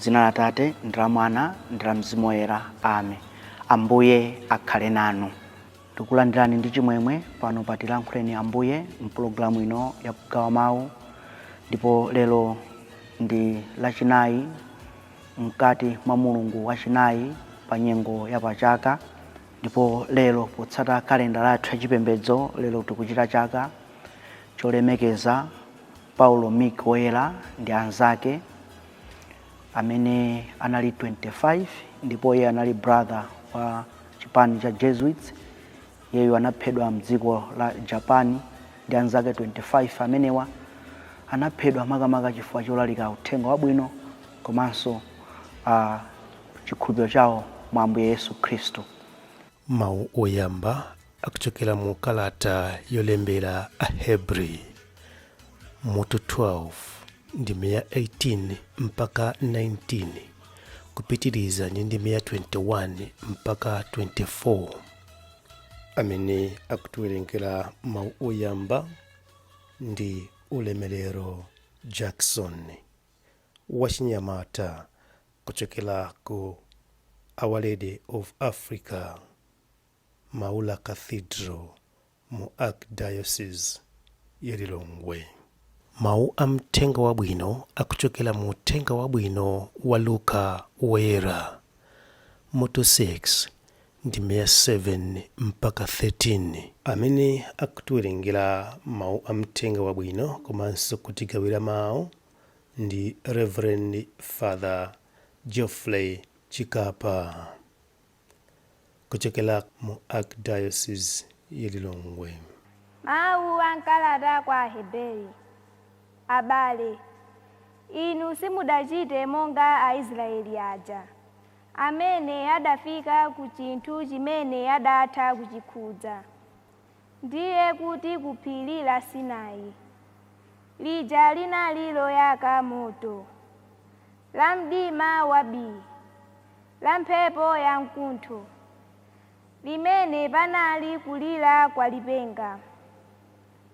Mdzina la Atate ndi la Mwana ndi la Mzimu Woyera, amen. Ambuye akhale nanu. Ndikulandirani ndi chimwemwe pano pa Tilankhuleni Ambuye mpulogalamu ino yakugawa mawu, ndipo lero ndi Lachinayi mkati mwa mulungu wachinayi pa nyengo ya pachaka. Ndipo lero potsata kalenda lathu yachipembedzo, lero tikuchita chaka cholemekeza Paulo Miki Woyera ndi anzake amene anali 25, ndipo iye anali brother wa chipani cha Jesuits. Iyeyo anaphedwa mdziko la Japan ndi anzake 25 amenewa. Anaphedwa makamaka chifukwa cholalika uthenga wabwino komanso chikhulupiriro chawo mwa Ambuye Yesu Khristu. Mawu oyamba akuchokera mu kalata yolembera Ahebri, mutu 12, ndime ya 18 mpaka 19, kupitiriza ndi ndime ya 21 mpaka 24. Amene akutiwerengera mawu oyamba ndi Ulemerero Jackson, wachinyamata kuchokera ku Our Lady of Africa Maula Cathedral mu Archdiocese ya Lilongwe. Mawu a mthenga wabwino akuchokera mu Uthenga Wabwino wa Luka Woyera, mutu 6, ndime ya 7 mpaka 13. Amene akutiwerengera mawu a mthenga wabwino komanso kutigawira mawu ndi Reverend Father Geoffrey Chikapa kuchokera mu Archdiocese ya Lilongwe. Mawu a mkalata kwa Aheberi. Abale, inu simudachite monga Aisraeli aja, amene adafika ku chinthu chimene adatha kuchikhudza, ndiye kuti ku phiri la Sinai, lija linali loyaka moto, la mdima wabii, la mphepo ya mkuntho, limene panali kulira kwa lipenga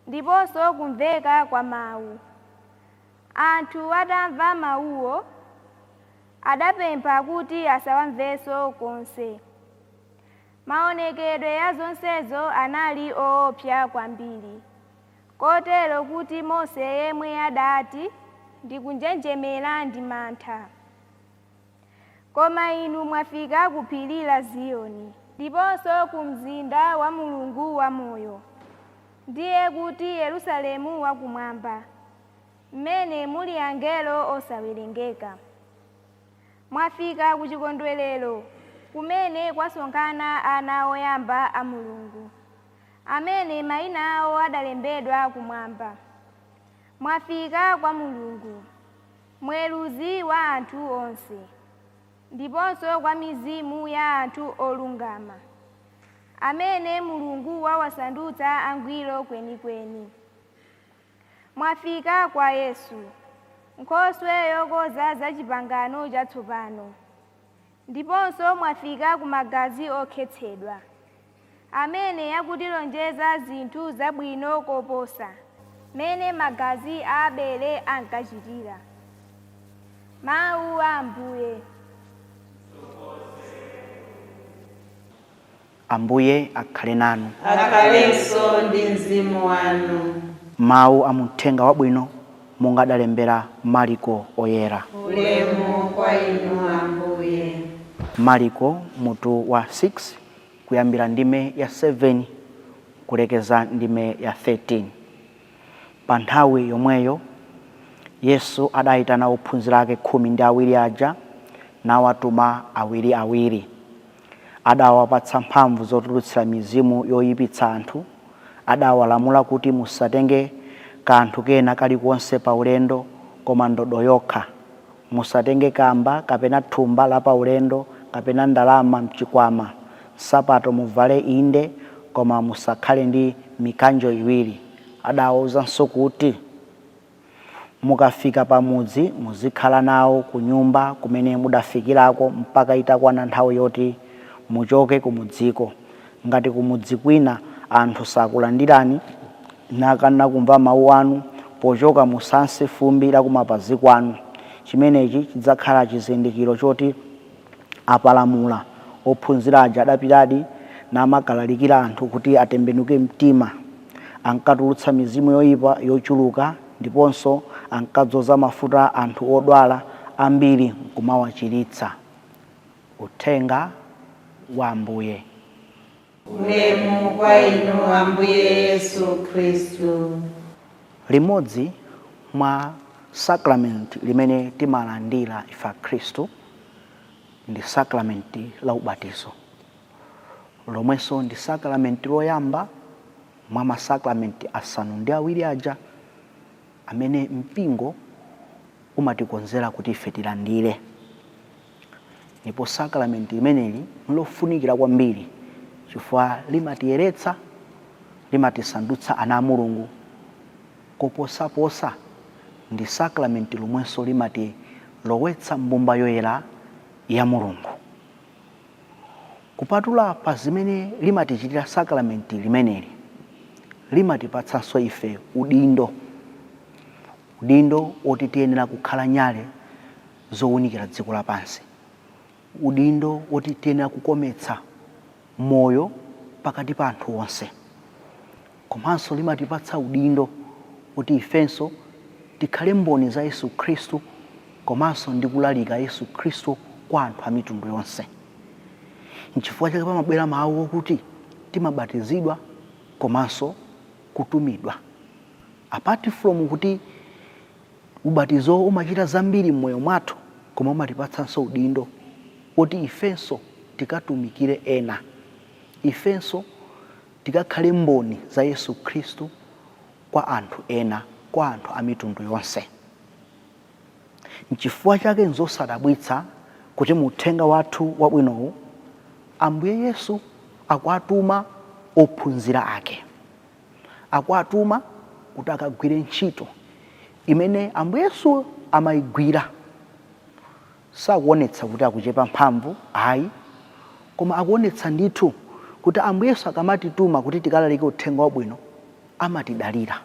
ndiponso kumveka kwa mawu. Anthu atamva mawuwo, adapempha kuti asawamvenso konse. Maonekedwe ya zonsezo anali oopsa kwambiri, kotero kuti Mose yemwe adati, "Ndikunjenjemera ndi mantha." Koma inu mwafika ku phiri la Ziyoni ndiponso ku mzinda wa Mulungu wamoyo, ndiye kuti Yerusalemu wakumwamba, mmene muli angelo osawerengeka. Mwafika ku chikondwerero kumene kwasonkhana ana oyamba a Mulungu, amene mayina awo adalembedwa kumwamba. Mwafika kwa Mulungu, mweruzi wa anthu onse, ndiponso kwa mizimu ya anthu olungama, amene Mulungu wawasandutsa angwiro kwenikweni. Mwafika kwa Yesu, nkhoswe yokonza za chipangano chatsopano, ndiponso mwafika ku magazi okhetsedwa, amene akutilonjeza zinthu zabwino koposa mene magazi a Abele ankachitira. Mawu a Ambuye. Ambuye akhale nanu. Akhalenso ndi mzimu wanu. Mawu a muthenga wabwino monga adalembera Mariko Oyera. Ulemu kwa inu, Ambuye. Mariko mutu wa 6, kuyambira ndime ya 7 kulekeza ndime ya 13. Pa nthawi yomweyo Yesu adayitana ophunzira ake 12 aja, nawatuma awiriawiri. Adawapatsa mphamvu zotulutsira mizimu yoyipitsa anthu. Adawalamula kuti, "Musatenge kanthu kena kalikonse pa ulendo koma ndodo yokha. Musatenge kamba kapena thumba la paulendo kapena ndalama mchikwama. Nsapato muvale inde, koma musakhale ndi mikanjo iwiri." Adawawuzanso kuti, "Mukafika pamudzi, muzikhala nawo ku nyumba kumene mudafikirako mpaka itakwana nthawi yoti muchoke kumudziko. Ngati kumudzi kwina anthu sakulandirani nakana kumva mawu anu, pochoka musanse fumbi la kumapazi kwanu. Chimenechi chidzakhala chizindikiro choti apalamula. Ophunzira aja adapitadi namakalalikira anthu kuti atembenuke mtima. Ankatulutsa mizimu yoyipa yochuluka, ndiponso ankadzoza mafuta anthu odwala ambiri nkumawachiritsa. Uthenga wa Ambuye. Ulemu kwa inu Ambuye Yesu Khristu. Limodzi mwa sacrament limene timalandira ife Akhristu ndi sacrament la ubatizo, lomwenso ndi sacrament loyamba mwa masacrament 7 aja amene mpingo umatikonzera kuti ife tilandire. Ndipo sacrament limeneli nlofunikira kwambiri chifukwa limatiyeretsa, limatisandutsa ana a Mulungu. Koposaposa ndi sacrament lomwenso limatilowetsa mbumba yoyera ya Mulungu. Kupatula pa zimene limatichitira sacrament limeneli, limatipatsanso ife udindo, udindo oti tiyenera kukhala nyale zowunikira dziko lapansi, udindo oti tiyenera kukometsa moyo pakati pa anthu onse. Komanso limatipatsa udindo kuti ifenso tikhale mboni za Yesu Khristu, komanso ndi kulalika Yesu Khristu kwa anthu a mitundu yonse. Nchifukwa chake pamabwera mawu okuti timabatizidwa komanso kutumidwa. Apart from kuti ubatizo umachita zambiri m'moyo mwathu, koma umatipatsanso udindo woti ifenso tikatumikire ena, ifenso tikakhale mboni za Yesu Khristu kwa anthu ena, kwa anthu a mitundu yonse. Nchifukwa chake nzosadabwitsa kuti mu uthenga wathu wabwinowu Ambuye Yesu akuatuma ophunzira ake, akuatuma kuti akagwire ntchito imene Ambuye Yesu amayigwira. Sakuonetsa kuti akuchepa mphamvu ayi, koma akuonetsa ndithu kuti Ambuye Yesu akamatituma kuti tikalalike uthenga wabwino amatidalira,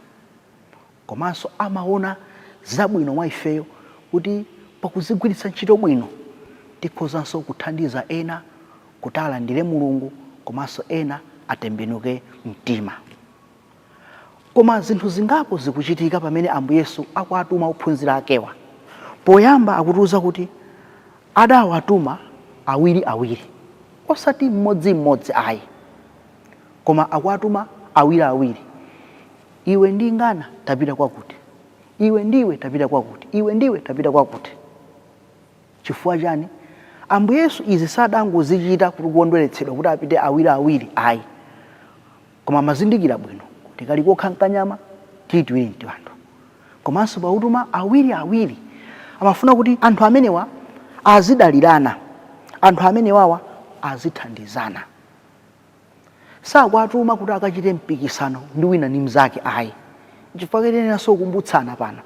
komanso amaona zabwino mwa ifeyo kuti pakuzigwiritsa ntchito bwino tikhozanso kuthandiza ena kuti alandire Mulungu, komanso ena atembenuke mtima. Koma zinthu zingapo zikuchitika pamene Ambuye Yesu akuatuma ophunzira akewa. Poyamba akutiuza kuti adawatuma awiri awiri, osati mmodzimmodzi ayi, koma akuatuma awiri awiri. Iwe ndi ngana tapita kwakuti, iwe ndiwe tapita kwakuti, iwe ndiwe tapita kwakuti. Chifukwa chani? Ambuye Yesu izi sadangozichita kuti kukondweretsedwa kuti apite awiri awiri ayi, koma amazindikira bwino kuti kali kokha nkanyama, tili tiwiri ndi anthu. Komanso pautuma awiri awiri amafuna kuti anthu amenewa azidalirana, anthu amenewawa azithandizana. Sakuatuma kuti akachite mpikisano ndi wina ndi mnzake ayi. Nchifukwa tiyeneranso kukumbutsana pano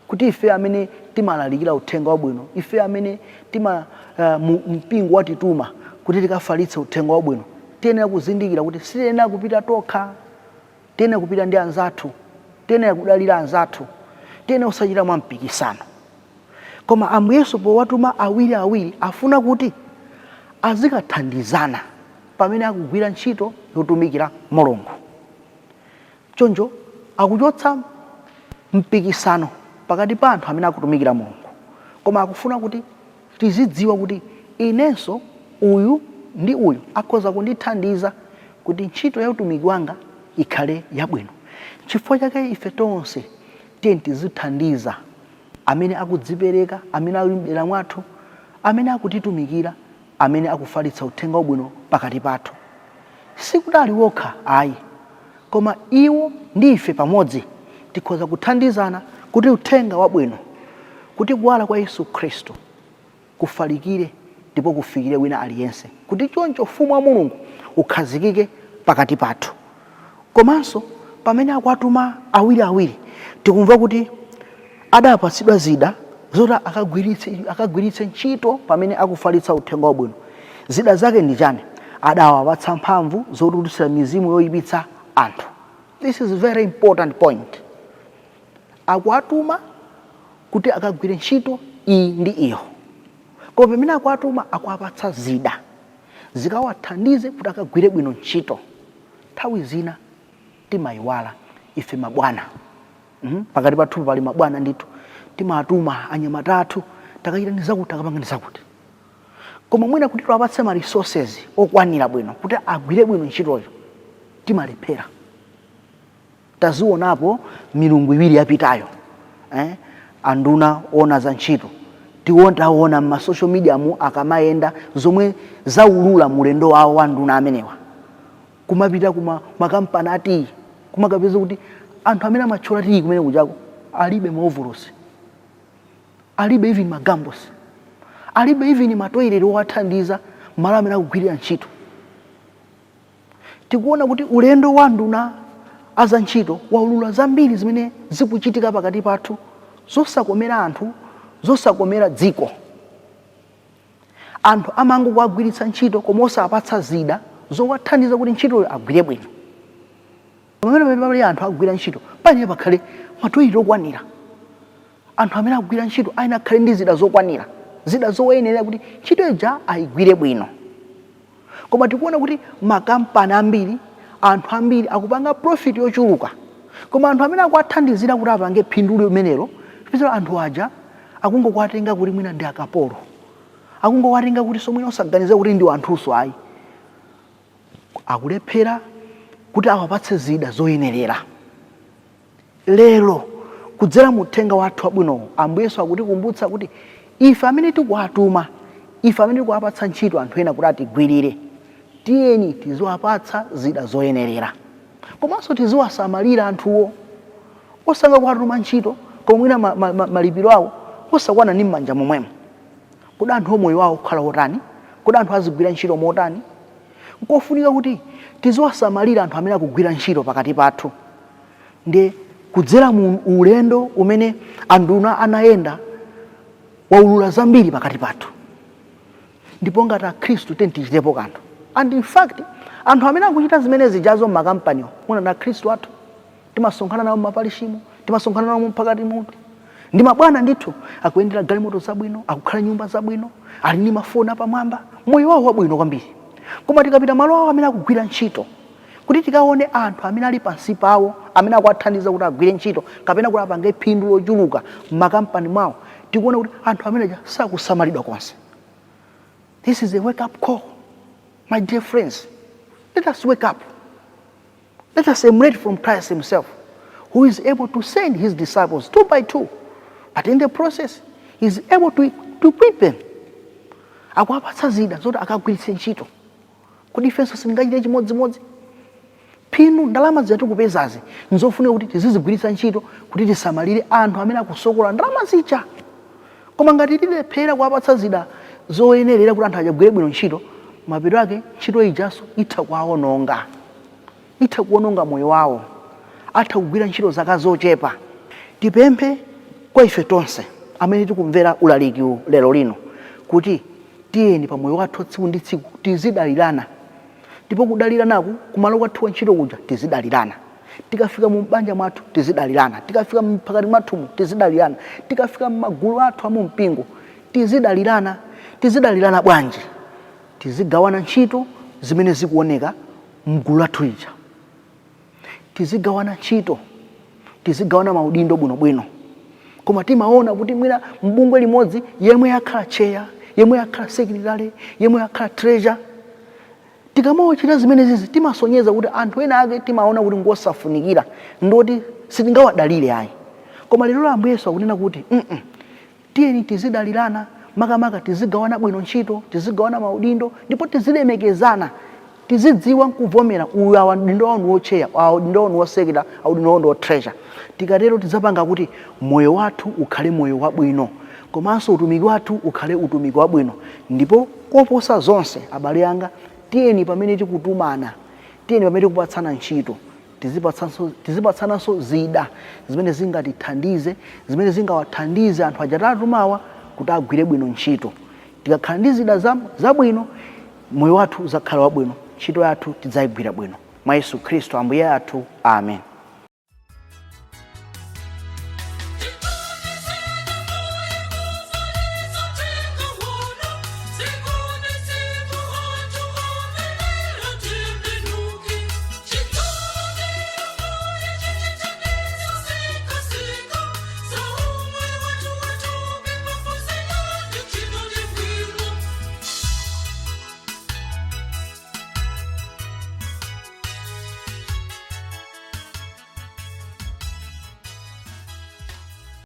kuti ife amene timalalikira uthenga wabwino, ife amene tima mpingo watituma kuti tikafalitse uthenga wabwino, tiyenera kuzindikira kuti sitiyenera kupita tokha, tiyenera kupita ndi anzathu, tiyenera kudalira anzathu, tiyenera kusachita mwa mpikisano. Koma Ambuye Yesu powatuma awiri awiri afuna kuti azikathandizana pamene akugwira ntchito yotumikira Mulungu. Choncho akuchotsa mpikisano pakati pa anthu amene akutumikira Mulungu, koma akufuna kuti tizidziwa kuti inenso uyu ndi uyu akhoza kundithandiza kuti ntchito ya utumiki wanga ikhale yabwino. Chifukwa chake ife tonse tiye tizithandiza amene akudzipereka, amene ali mdera mwathu, amene akutitumikira, amene akufalitsa uthenga wabwino pakati pathu. Sikuti ali wokha ayi, koma iwo ndi ife pamodzi tikhoza kuthandizana kuti uthenga wabwino, kuti kuwala kwa Yesu Khristu kufalikire ndipo kufikire wina aliyense, kuti choncho ufumu wa Mulungu ukhazikike pakati pathu. Komanso pamene akuatuma awiri awiri, tikumva kuti adapatsidwa zida zoti akagwiritse ntchito pamene akufalitsa uthenga wabwino. Zida zake ndi chani? Adawapatsa mphamvu zotulutsira mizimu yoyipitsa anthu. This is very important point. Akuatuma kuti akagwire ntchito Iyi ndi iyo. Koma pamene akuwatuma, akuwapatsa zida zikawathandize kuti akagwire bwino ntchito. Nthawi zina timayiwala ife mabwana. Pakati pathu pali mabwana ndithu. Timatuma anyamata athu, "Takachitani zakuti, takapangani zakuti," koma mwina kuti tiwapatse ma resources okwanira bwino kuti agwire bwino ntchitoyo, timalephera. Tazionapo milungu 2 yapitayo, eh? Anduna ona za ntchito, taona m'ma social media mu akamayenda, zomwe zaulula mulendo wawo wa nduna amenewa, kumapita kuma makampani a tiyi, kumakapeza kuti anthu amene amathyola tiyi kumene kuchako alibe maovolosi, alibe even magambosi, alibe even ma toilet owathandiza malo amene akugwirira ntchito. Tikuona kuti ulendo wa nduna aza ntchito waulula zambiri zimene zikuchitika pakati pathu, zosakomera anthu, zosakomera dziko. Anthu amangokuagwiritsa ntchito koma osapatsa zida zowathandiza kuti ntchitoyo agwire bwino. Pamene pali anthu akugwira ntchito, payenera pakhale ma toilet okwanira. Anthu amene akugwira ntchito ayenera akhale ndi zida zokwanira, zida zoyenera kuti ntchito ija ayigwire bwino. Koma tikuona kuti makampani ambiri, anthu ambiri akupanga profit yochuluka, koma anthu amene akuwathandizira kuti apange phindu limenelo, tipeza anthu aja akungokuwatenga kuti mwina ndi akapolo, akungowatenga kuti somwina osaganiza kuti ndi anthunso ayi. Akulephera kuti awapatse zida zoyenerera. Lero, kudzera mu uthenga wathu wabwinowo, Ambuye Yesu akutikumbutsa kuti ife amene tikuwatuma, ife amene tikuwapatsa ntchito anthu ena kuti atigwirire, tiyeni tiziwapatsa zida zoyenerera, komanso tiziwasamalira anthuwo. Osangokuwatuma ntchito koma mwina malipiro awo osakwana ndi m'manja momwemo. Kodi anthu moyo wawo kukhala wotani? Kodi anthu azigwira ntchito motani? Nkofunika kuti tiziwasamalira anthu amene akugwira ntchito pakati pathu. Ndi kudzera mu ulendo umene anduna anayenda, waulula zambiri pakati pathu, ndipo ngati Akhristu tiyeni tichitepo kanthu. And in fact, anthu amene akuchita zimene zijazo m'makampaniwo muna ndi Akhristu athu. Timasonkhana nawo m'maparishimo, timasonkhana nawo mphakati mutu. Ndi mabwana ndithu, akuyendera galimoto zabwino, akukhala nyumba zabwino, ali ndi mafoni apamwamba, moyo wawo wabwino kwambiri. Koma tikapita malo awo amene akugwira ntchito kuti tikaone anthu amene ali pansi pawo, amene akuwathandiza kuti agwire ntchito kapena kuti apange phindu lochuluka m'makampani mwawo, tikuona kuti anthu amene aja sakusamalidwa konse. This is a wake up call, my dear friends. Let us wake up. Let us emulate from Christ himself, who is able to send his disciples two by two, but in the process he is able to equip them, akuwapatsa zida zoti akagwiritse ntchito. Kodi ifenso sitingachite chimodzimodzi? Phindu, ndalama zija tikupezazi, nzofunika kuti tizizigwiritsa ntchito kuti tisamalire anthu amene akusokola ndalama zija. Koma ngati tilephera kuwapatsa zida zoyenerera kuti anthu achagwire bwino ntchito, mapeto ake ntchito ijanso itha kuwawononga, itha kuwononga moyo wawo, atha kugwira ntchito zaka zochepa. Tipemphe kwa ife tonse amene tikumvera ulaliki lero lino kuti tiyeni pa moyo wathu tsiku ndi tsiku tizidalirana, ndipo kudaliranaku, kumalo kwathu kwa ntchito kuja tizidalirana, tikafika mu banja mwathu tizidalirana, tikafika mphakati mwathumu tizidalirana, tikafika m'magulu athu amu mpingo tizidalirana. Tizidalirana bwanji? Tizigawana ntchito zimene zikuoneka mgulu lathu lija, tizigawana ntchito, tizigawana maudindo bwinobwino. Koma timaona kuti mwina mbungwe limodzi yemwe akhala chair, yemwe akhala secretary, yemwe akhala treasurer. Tikamawachita zimenezizi, timasonyeza kuti anthu ena ake timaona kuti ngosafunikira, ndoti sitingawadalire ayi. Koma lero Ambuye Yesu akunena kuti tiyeni tizidalirana, makamaka tizigawana bwino ntchito, tizigawana maudindo, ndipo tizilemekezana. Tizidziwa nkuvomera uyu, awa udindo wawo ndi wo chair, awa udindo wawo ndi wo secretary, awa udindo wawo ndi wo treasurer. Tikatero tidzapanga kuti moyo wathu ukhale moyo wabwino, komanso utumiki wathu ukhale utumiki wabwino. Ndipo koposa zonse, abale anga, tiyeni pamene tikutumana, tiyeni pamene tikupatsana ntchito, tizipatsananso zida zimene zingatithandize, zimene zingawathandize anthu aja tatumawa kuti agwire bwino ntchito. Tikakhala ndi zida zabwino, moyo wathu uzakhala wabwino, ntchito yathu tidzayigwira bwino. Mwa Yesu Khristu Ambuye athu, amen.